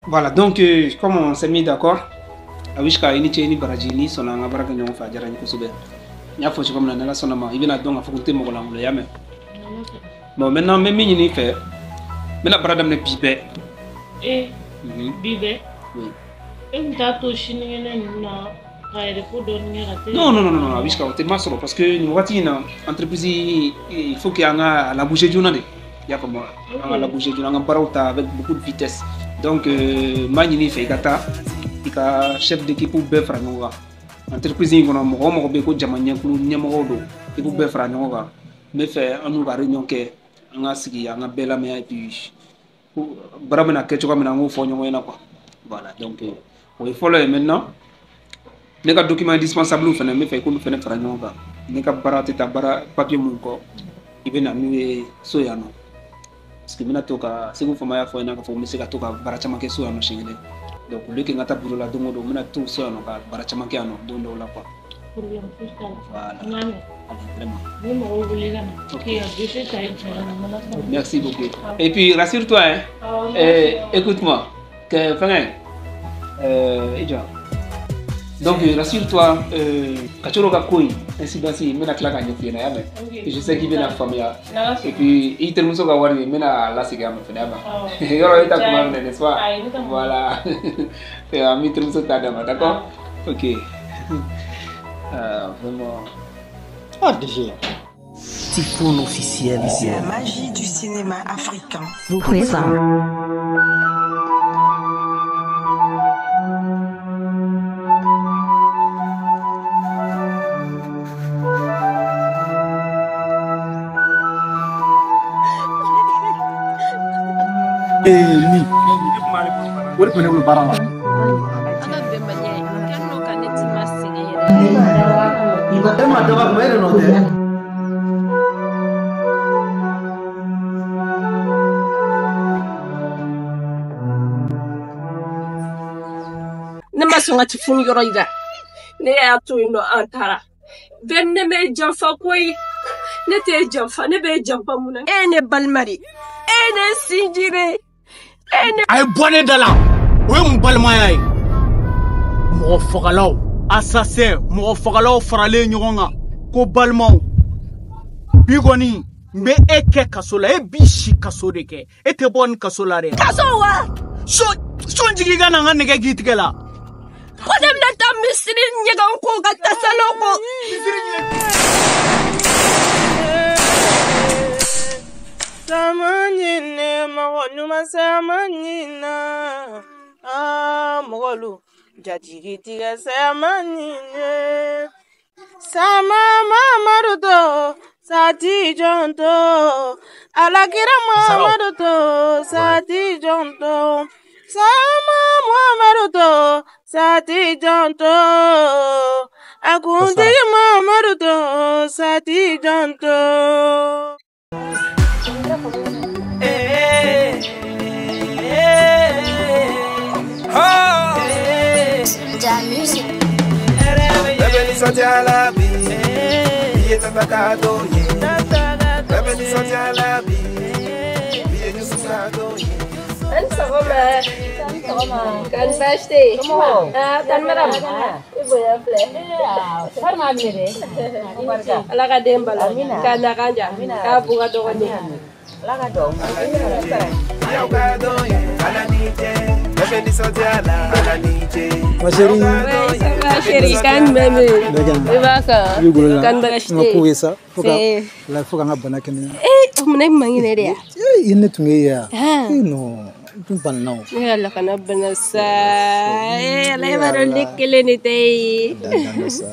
Voilà, donc comme on s'est mis d'accord, Awishka i ni ce, i ni baraji, ni sɔnna an ka baara kɛ ɲɔgɔn fɛ, a diyara n ye kosɛbɛ. N y'a fɔ cogo min na, n'Ala sɔnna ma, i bɛna dɔn k'a fɔ ko n tɛ mɔgɔ lankolon ye, y'a mɛn? Bon, maintenant n bɛ min ɲini i fɛ, n bɛna baara daminɛ bi bɛɛ. Eh, bi bɛɛ? Oui. E tun t'a to sinikɛnɛ ninnu na ka repos dɔɔni kɛ ka te? Non, non, non, non, Awishka, o tɛ ma sɔrɔ parce que nin waati in na, entreprise, il faut que an ka la bouger joona de. I y'a faamu wa? An ka la bouger joona, an ka baaraw ta avec beaucoup de vitesse. Donc, n b'a ɲini i fɛ i ka taa i ka chef d'équipe bɛɛ fara ɲɔgɔn kan. Entreprise in kɔnɔ, mɔgɔ o mɔgɔ bɛ yen ko jama ɲɛkulu ɲɛmɔgɔw don, i b'u bɛɛ fara ɲɔgɔn kan. N bɛ fɛ an n'u ka réunion kɛ, an ka sigi, an ka bɛɛ lamɛn et puis baara bɛna kɛ cogoya min na, an k'o fɔ ɲɔgɔn ɲɛna quoi. Voilà, donc o ye fɔlɔ ye. Maintenant, ne ka document indispensable fana, n bɛ fɛ i k'olu fana fara ɲɔgɔn kan. Ne ka baara tɛ taa baara papier mun kɔ, i bɛ na n'u ye so yan nɔ. Parce que n bɛna to ka Segu Fama y'a fɔ n ɲɛna k'a fɔ n bɛ se ka to ka baara caman kɛ so yan nɔ siɲɛ kelen. Donc au lieu que n ka taa bureau la don o don, n bɛna to so yan nɔ ka baara caman kɛ yan nɔ don dɔw la quoi. Problème foyi t'a la. Voilà. N y'a mɛn. Allez, vraiment. Ni mɔgɔw wele ka na. Ok, ka dossier ta i kun ka na n'Ala sɔnna. Merci beaucoup. Et puis rassure-toi, hein. Awɔ, Écoute-moi. Que fɛngɛ. I jɔ. Donc rassure-toi, Kacoro ka ko in incidence n bɛna tila k'a ɲɛf'i ɲɛna, y'a mɛn? Je sais k'i bɛna faamuya. Et puis i terimuso ka wari n bɛna a lasegin a ma fɛnɛ, y'a mɛn? Yɔrɔ e ta kuma minɛ, n'est-ce pas? Voilà. An b'i terimuso ta d'a ma, d'accord? Ok. Vraiment. Ah, DG. Typhoon officiel. La magie du cinéma africain. Vous présente. Eh, ni. O de tun bɛ ne bolo baara la. An ka bɛnbaliya ye kɛ n'o ka ne ti ma sɛgɛn yɛrɛ. E ma daba kuma e de nɔ tɛ. Ne ma sɔn ka ti funu yɔrɔ yira. Ne y'a to yen nɔ, an taara. Bɛɛ ne bɛ janfa koyi. Ne t'e janfa, ne b'e janfa mun na? E ye ne balima de ye. E ye ne sinji de ye. E ne. A ye bɔ ne da la, o ye mun balimaya ye? Mɔgɔ fagalaw, assassin, mɔgɔ fagalaw faralen ɲɔgɔn kan ko balimaw. Bi kɔni n bɛ e kɛ kaso la, e b'i si kaso de kɛ, e tɛ bɔ nin kaso la dɛ. Kaso wa? So jigin i ka na n ka nɛgɛ k'i tigɛ la. Ko ne bɛna taa misiri ɲɛgɛn ko ka tasalaw ko. Misiri ɲɛgɛn. Sama ɲinɛ mɔgɔ ɲuman sama ɲinɛ aa mɔgɔlu jatigi tigɛ sama ɲinɛ sama Mamadu to sati jɔn to alakira Mamadu to sati jɔn to sama Mamadu to sati jɔn to a kuntigi Mamadu to sati jɔn to. An sɔgɔma. Kɔni baasi tɛ yen? Ah, tante Mariam. I bonya filɛ. Ala ka den balo. K'a na kan ja. K'a bu ka dɔgɔnin. Ma chérie. Ouais, ça va chérie, kan jumɛn bɛ yen? I b'a kan? I b'i golo la. Kan baasi N ka tɛ kow yen? ye sa. Fo ka C'est la fo ka n ka bana kɛnɛya. Eh, o munna i man kɛnɛ de ya? Eh, i ne tun ye yan. Ah. Eh non, n tun banana o. Ne Ala kana bana sa. Eh, Ala e b'a dɔn ne kelen de tɛ ye. Dan dan dɔ sa.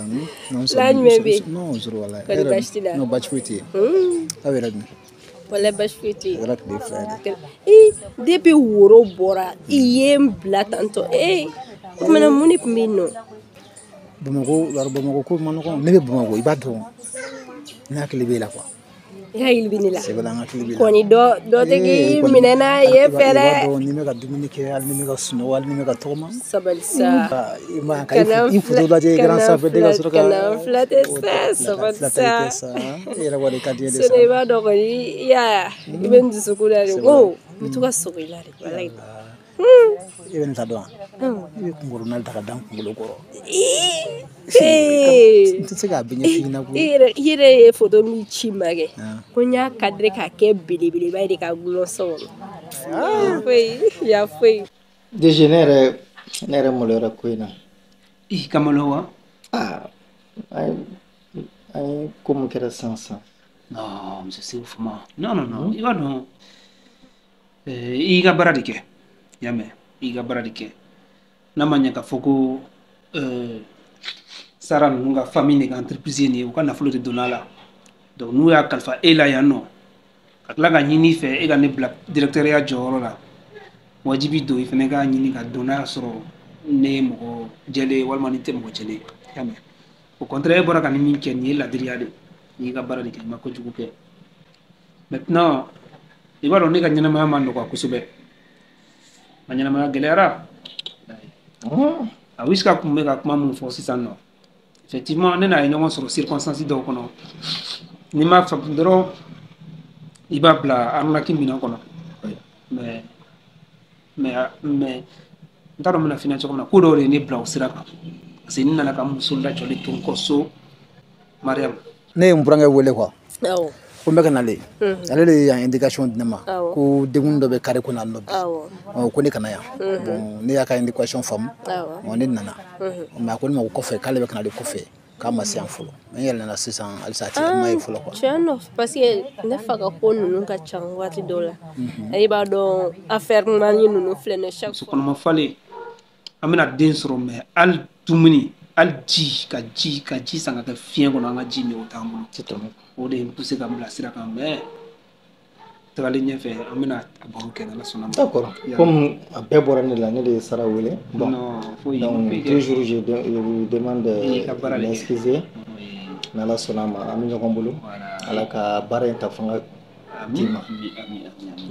Non, La jumɛn bɛ yen? Non, zéro walayi. Kɔni baasi t'i la? Non, baasi foyi tɛ yen. Aw yɛrɛ dun? Walayi baasi foyi tɛ yen. A kɛra tile fila ye dɛ. Eh, depuis woro bɔra, i ye n bila tantɔ. Eh, o tuma na mun de tun bɛ yen nɔ? Bamakɔ, yarɔ Bamakɔ ko man nɔgɔn. Ne bɛ Bamakɔ, i b'a dɔn. Ne hakili b'e la quoi. I hakili bɛ ne la. C'est vrai, n hakili b'i la. Kɔni dɔ dɔ tɛ k'i minɛ n'a ye fɛ I dɛ. b'a dɔn ni bɛ ka dumuni kɛ, hali ni bɛ ka sunɔgɔ, hali ni bɛ ka tɔgɔma. Sabali sa. I ma ka i photo lajɛ écran sanfɛ de ka sɔrɔ ka. Kana n fila tɛ sa, sabali sa. Sa. E yɛrɛ b'a dɔn i ka di n ye de sa. Sinon i b'a dɔn kɔni i y'a ye, i bɛ n dusukun na de. N ko n bɛ to ka sɔgɔ i la de walayi. E bɛ nin ta dɔn wa? I bɛ kunkɔrɔna ta ka da n kunkolo kɔrɔ. N tɛ se k'a bɛɛ ɲɛf'i ɲɛna koyi. I yɛrɛ ye photo min ci n ma kɛ, ko n y'a cadré k'a kɛ belebeleba ye de ka gulon so kɔnɔ. Foyi, ya foyi. DG ne yɛrɛ maloyara ko in na. I ka malo wa? Aa, an ye ko mun kɛra sisan. Non, monsieur Sekou Fama. Non, non, non. I b'a dɔn, i ka baara de kɛ. I y'a mɛn, i ka baara de kɛ. N'a ma ɲɛ k'a fɔ ko Sara ninnu ka famille de ka entreprise ye nin ye, u ka nafolo de donna a la. Donc n'u y'a kalifa e la yan nɔ, ka tila ka ɲini i fɛ e ka ne bila directeur ya jɔyɔrɔ la, wajibi don i fana k'a ɲini ka dɔn n'a y'a sɔrɔ ne ye mɔgɔ jɛlen ye walima ni tɛ mɔgɔ jɛlen ye. I y'a mɛn. Au contraire, e bɔra ka nin min kɛ, nin ye ladiriya de ye. I y'i ka baara de kɛ, i ma kojugu kɛ. Maintenant, i b'a dɔn ne ka ɲɛnamaya ma nɔgɔya kosɛbɛ. Ma ɲɛnamaya gɛlɛyara. A Wiska tun bɛ ka kuma mun fɔ sisan nɔ. Effectivement, ne n'a ye ɲɔgɔn sɔrɔ circonstance dɔw kɔnɔ. N'i m'a faamu dɔrɔn, i b'a bila arnaque minɛn kɔnɔ. Mais n t'a dɔn n bɛna f'i ɲɛna cogo min na, ko dɔw de ye ne bila o sira kan. Parce que n nana ka n muso lajɔlen to n kɔ so, Mariam. Ne ye n burankɛ wele quoi. Awɔ. Ko n bɛ ka nalen. Ale de ye yan indication di ne ma. Ko degun dɔ bɛ carré kɔnɔ yan nɔ bi. Awɔ. Ko ne kana yan. Bon, ne y'a ka indication faamu. Awɔ. Ne nana. Mais a ko ne ma ko kɔfɛ k'ale bɛ ka nalen kɔfɛ. K'a ma se yan fɔlɔ. N yɛlɛnna sisan halisa a tɛ ma ye fɔlɔ quoi. Tiɲɛ don, parce que ne fa ka ko ninnu ka ca waati dɔw la. E b'a dɔn affaire mani ninnu filɛ nin ye chaque fois. Muso kɔnɔma falen, an bɛna den sɔrɔ mais hali dumuni, hali ji ka ji san ka kɛ fiɲɛ kɔnɔ an ka ji min o t'an bolo. O de ye n poussé ka n bila sira kan mais tagalen ɲɛfɛ an bɛna a baro kɛ n'Ala sɔnna ma. D'accord. Comme a bɛɛ bɔra ne la, ne de ye Sara wele. Bon. Non, foyi. Donc toujours je vous demande de m'excuser. N'Ala sɔnna ma an bɛ ɲɔgɔn bolo. Ala ka baara in ta fanga d'i ma.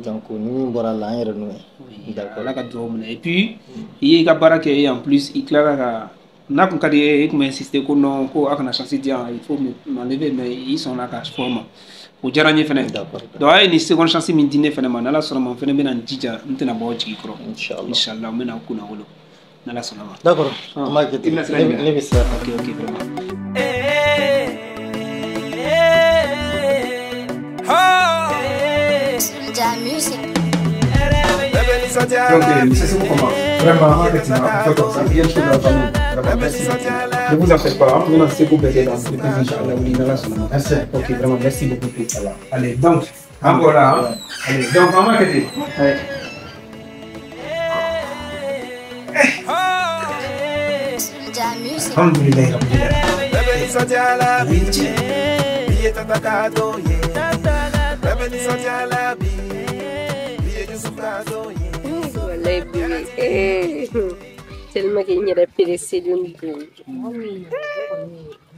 Donc ni min bɔra la an yɛrɛ n'o ye. D'accord. Ala ka dugawu minɛ. Et puis i y'i ka baara kɛ en plus i tilara ka n'a kun ka di e ye, i kun bɛ insister ko non ko a kana chance di yan, il faut m'enlever mais i sɔnna ka fɔ ma. O diyara n ye fɛnɛ. Donc a ye nin seconde chance min di ne fɛnɛ ma, n'Ala sɔnna ma n fɛnɛ bɛna n jija n tɛna bɔ aw jigi kɔrɔ. Inchallah. Inchallah n bɛna aw kunna wolo. N'Ala sɔnna ma. D'accord. An b'a kɛ ten. Ne bɛ sira kan. Ok, ok, vraiment. Donc, monsieur Sekou Fama, vraiment, on fait comme ça, bien sûr, la famille. Vraiment, merci. Ne vous en faites pas, maintenant, c'est pour baiser dans l'entreprise, Inch'Allah, oui, merci. Ok, vraiment, merci beaucoup. Allez, donc, encore là, hein. Allez, donc, on va quitter. Allez. Alhamdulillah, Wallahi bébé, tellement que n yɛrɛ pressé don.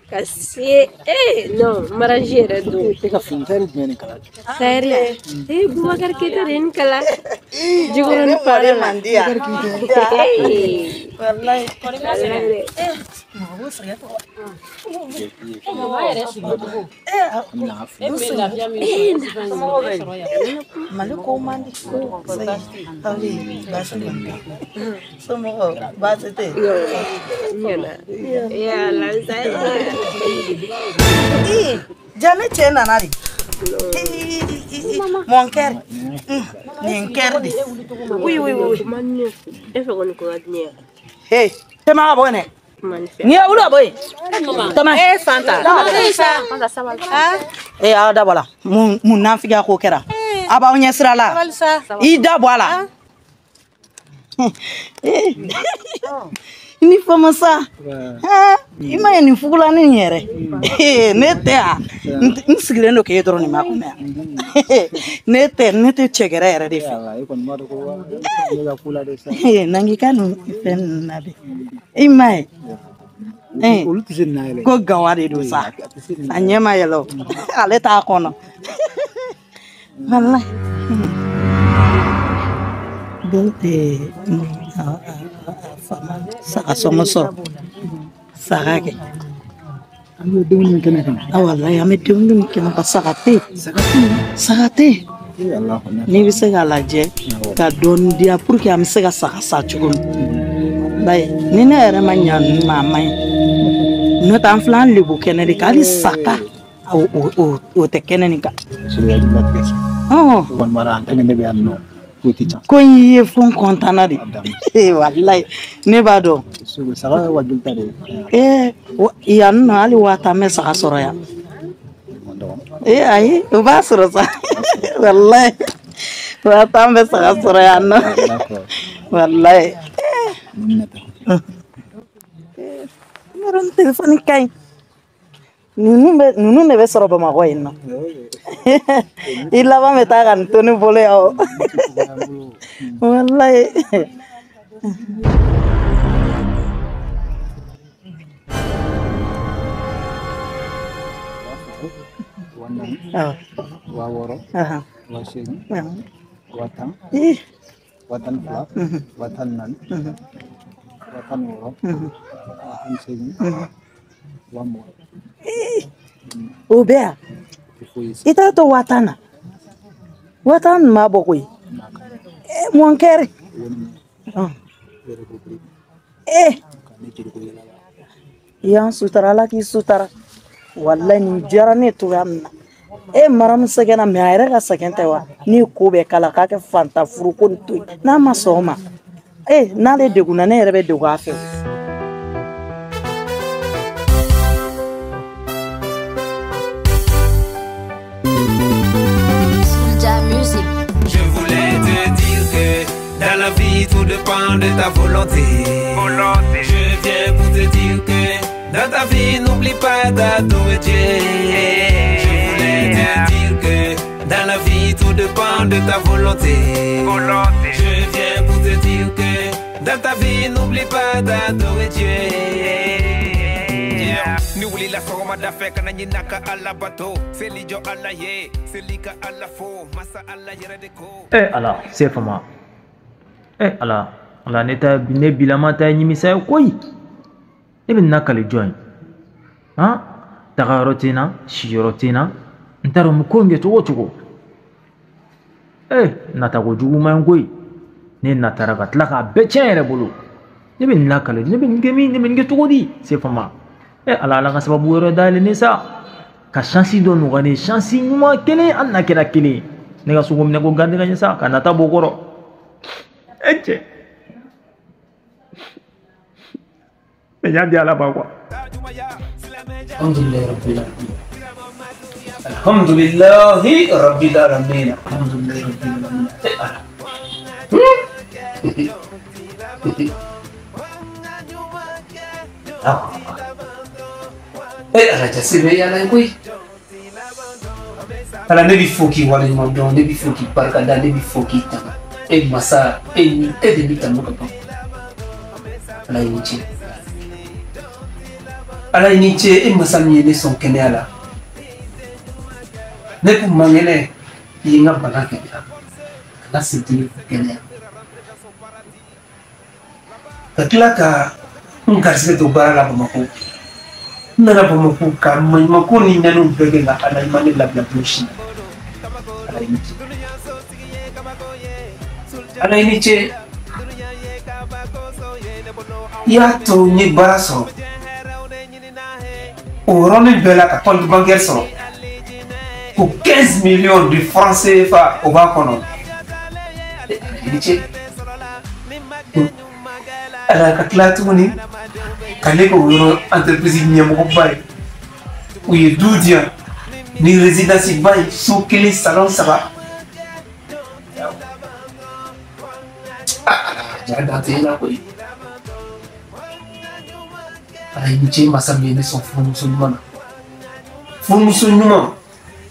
Ka se non mariage yɛrɛ don. E ka fini tailleur jumɛn de kala? Tailleur ya? Boubacar Keita de ye nin kala. Jikɔrɔni para la. Wallahi. Mali ko man di. Baasi somɔgɔw baasi tɛ yen. Ja ne cɛ nana de. Mon cœur. Nin cœur de. Oui, oui, oui. E fɛ kɔni ko ka di ne ye. Hey, tɛmɛ ka bɔ yen dɛ. N'i ye wuli ka bɔ yen. Tɛmɛ. Eh Fanta. Fanta sabali. Eh aw da bɔ a la. Mun nafigiya ko kɛra? A b'aw ɲɛ sira la. I da bɔ a la. I ni fama sa. I ma ye nin fugulanin in yɛrɛ. Ne tɛ yan. N sigilen don k'e dɔrɔn de makɔnɔ yan. Ne tɛ cɛgɛrɛ yɛrɛ de fɛ. N'an k'i ka nin fɛn ninnu labɛn. I ma ye. Ko gawa de don sa. A ɲɛ ma yɛlɛ o. Ale t'a kɔnɔ. Walayi. Saga sɔngɔ sɔrɔ. Saga kɛ. An bɛ dumuni kɛnɛ kan. Walayi an bɛ dumuni kɛnɛ kan saga tɛ yen. Saga tɛ yen. Saga tɛ yen. N'i bɛ se k'a lajɛ ka dɔɔni di yan pour que an bɛ se ka saga san cogo min. Bayi ni ne yɛrɛ ma ɲa ninnu ma a man ɲi. N'o tɛ an filɛ an lebu kɛnɛ de kan hali saga o tɛ kɛnɛ nin kan. Ko in ye fo n kɔntanna de. Walayi ne b'a dɔn. Yan nɔ hali 50,000 bɛ saga sɔrɔ yan. Ayi o b'a sɔrɔ sa. Walayi 50,000 bɛ saga sɔrɔ yan nɔ. Walayi. N telefɔni ka ɲi. Ninnu de bɛ sɔrɔ Bamakɔ yen nɔ. I laban bɛ taa ka nin to ne bolo yan o. Walayi. 6000, 8000, 10,000, 12,000, 14,000, 16,000, 18,000, 20,000. O bɛɛ yan? I t'a to 10,000 na? 10,000 nin m'a bɔ koyi. Mun kɛra? I y'an sutara Ala k'i sutara. Walayi nin diyara ne ye cogoya min na. E mara min sɛgɛnna mɛ a yɛrɛ ka sɛgɛn tɛ wa? N'i ye ko bɛɛ k'a la k'a kɛ fantan furuko nin to yen n'a ma sɔn o ma n'ale degunna ne yɛrɛ bɛ degun a fɛ. Je voulais te dire que dans la vie tout dépend de ta volonté. Je viens pour te dire que dans ta vie n'oublie pas d'adorer Dieu. Je voulais te dire que dans la vie tout dépend de ta volonté. Je viens pour te dire que dans ta vie n'oublie pas d'adorer Dieu. Ni la sɔgɔmada fɛ ka na ɲin'a ka Ala bato seli jɔ Ala ye seli ka Ala fo masa Ala yɛrɛ de ko. Ala se fama Ala ala ne ta ne bilama ta ye ɲimisa ye koyi. Ne bɛ na kale jɔn ye han taga yɔrɔ tɛ n na si yɔrɔ tɛ n na n t'a dɔn n bɛ ko in kɛ cogo o cogo. Natako jugu man ɲi koyi. Ne natara ka tila k'a bɛɛ tiɲɛ yɛrɛ bolo. Ne bɛ nin lakale ne bɛ nin kɛ min ne bɛ nin kɛ cogo di se fama. Ala ala ka sababu wɛrɛ dayɛlɛ ne sa ka chance dɔ nɔgɔya ne ye chance ɲuman kelen hali n'a kɛra kelen ne ka sogo minɛ ko garidi ka ɲɛ sa ka nata bɔ o kɔrɔ. Cɛ ne y'a di Ala ma quoi. Alhamdulillahi rabbil alamin. Alhamdulillahi rabbil alamin. Alhamdulillahi rabbil alamin. Ala. Ala jase bɛ yala ye koyi. Ala ne b'i fo k'i waleɲuman dɔn, ne b'i fo k'i barikada, ne b'i fo k'i tanga. E masa, e ni e de b'i tanu ka ban. Ala i ni ce. Ala i ni ce, e masa min ye ne sɔn kɛnɛya la. Ne kun man kɛnɛ, i ye n ka bana kɛnɛya. Ka n ka sentimi kɛnɛya. Ka tila ka n garisɛgɛ don baara la Bamakɔ. N nana Bamakɔ ka maɲumanko ni ɲaniw bɛɛ kɛ nka Ala i ma ne labila don si. Ala i ni ce. Ala i ni ce. I y'a to n ye baara sɔrɔ. O yɔrɔnin bɛɛ la ka compte bancaire sɔrɔ. Ko 15 millions de francs CFA o b'a kɔnɔ. Ala i ni ce. Ala ka tila tuguni ka ne k'o yɔrɔ entreprise ɲɛmɔgɔba ye. U ye du di yan ni résidence ba ye so kelen salon 3. Ala ja dan tɛ e la koyi. Ala i ni ce masa min ye ne sɔn furumuso ɲuman na. Furumuso ɲuman,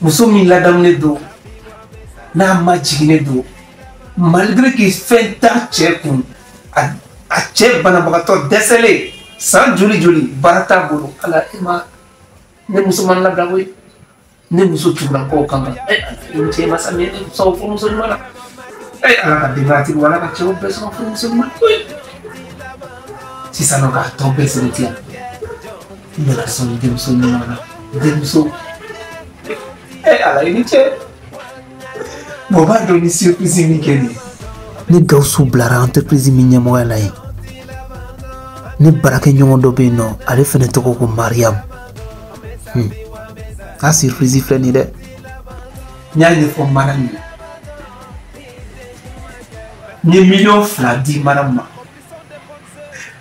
muso min ladamunen don, n'a ma jiginnen don, malgré que fɛn t'a cɛ kun, a cɛ banabagatɔ dɛsɛlen san joli joli baara t'a bolo. Ala e ma ne muso ma n labila koyi. Ne muso tugula kɔw kan. Ala i ni ce masa min ye ne sɔn furumuso ɲuman na. Ala ka denbayatigiw Ala ka cɛw bɛɛ sɔn furumuso ɲuman na koyi. Sisan nɔ k'a tɔ bɛɛ sɛbɛntiya. N nana sɔn denmuso ɲuman na. Denmuso. Ala i ni ce. Mɔgɔ b'a dɔn ni surprise min kɛ nin ye. Ni Gawusu bilara entreprise min ɲɛmɔgɔya la yen, ne baarakɛɲɔgɔn dɔ bɛ yen nɔ, ale fɛnɛ tɔgɔ ko Mariam. A surprise filɛ nin ye dɛ. N y'a ɲɛfɔ Mariam ye. N ye 2 miliyɔn di Mariam ma.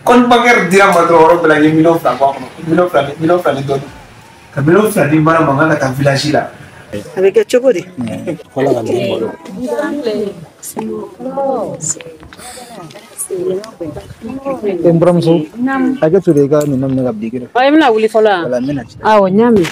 Compte bancaire dira n ma dɔrɔn, yɔrɔ bɛɛ la n ye 2 miliyɔn bɔ a kɔnɔ. 2 miliyɔn, 2 miliyɔn ni dɔɔnin. Ka 2 miliyɔn di Mariam ma, n k'a ka taa village la. A bɛ kɛ cogo di? Wala ka den balo. N buramuso, hakɛ to de, i ka minɛn minɛ ka bila i kɛrɛfɛ. Ɔ, i bɛna wuli fɔlɔ wa? Wala, n bɛna ci. Awɔ, n y'a mɛn.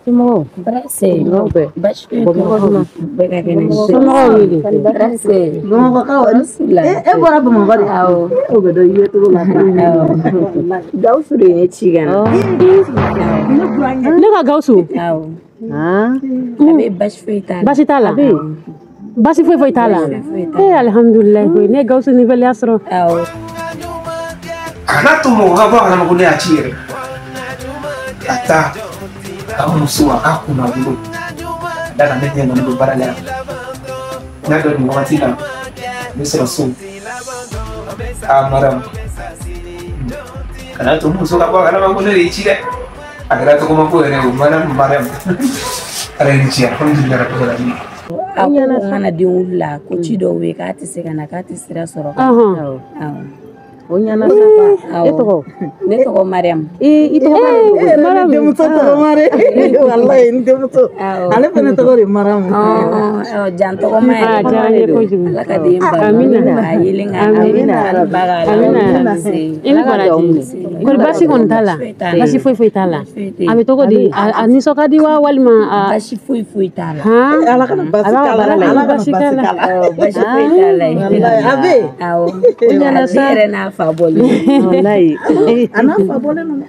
Somɔgɔw? Baasi. Somɔgɔw bɛɛ? Baasi foyi t'u la. Bɛɛ ka kɛnɛ. Somɔgɔw wele? Baasi. Bamakɔkaw, e bɔra Bamakɔ de? Awɔ. O bɛ dɔn i ye cogo la. Awɔ. Gawusu de ye ne ci ka na. Ne ka Gawusu? Awɔ. A bɛ baasi foyi t'a la. Baasi t'a la? Baasi foyi foyi t'a la? Ee, alihamudulilayi koyi, ne ye Gawusu nouvelle sɔrɔ. Awɔ. A kana to mɔgɔ ka bɔ a kalama ko ne y'a ci yɛrɛ. Ka taa ka muso a k'a kunna wolo. Ka d'a kan ne ɲɛ nana don baara la yan. N y'a dɔn nin wagati la, n bɛ sɔrɔ so. Aa Mariam. Kana to muso ka bɔ a kalama ko ne de y'i ci dɛ. A kɛra tɔgɔma ko yɛrɛ ye o, Mariam Mariam. Ala ye ni ci, alhamdulilayi rabbil alamin. A ko n kana den wuli la, ko ci dɔw bɛ yen k'a tɛ se ka na, k'a tɛ sira sɔrɔ. Awɔ. O ɲɛna sa. E tɔgɔ? Ne tɔgɔ Mariam. I tɔgɔ Mariam? Ne denmuso tɔgɔ Mari. Walayi, n denmuso. Ale fana tɔgɔ de Mariam. Jan tɔgɔma yɛrɛ. A diyara n ye kojugu. Ala ka den balo. Amina. A yelen ka Amina. Ala ba k'a la. Amina. I ni baraji. Kɔri baasi kɔni t'a la? Baasi foyi foyi t'a la. A bɛ cogo di? A nisɔn ka di wa walima a? Baasi foyi foyi t'a la. Han? Ala kana baasi k'a la. Ala kana baasi k'a la. Baasi foyi t'a la. Walayi, a bɛ yen. Awɔ. O ɲɛna A sa. den yɛrɛ n'a fa bɔlen. Walayi. A n'a fa bɔlen don dɛ.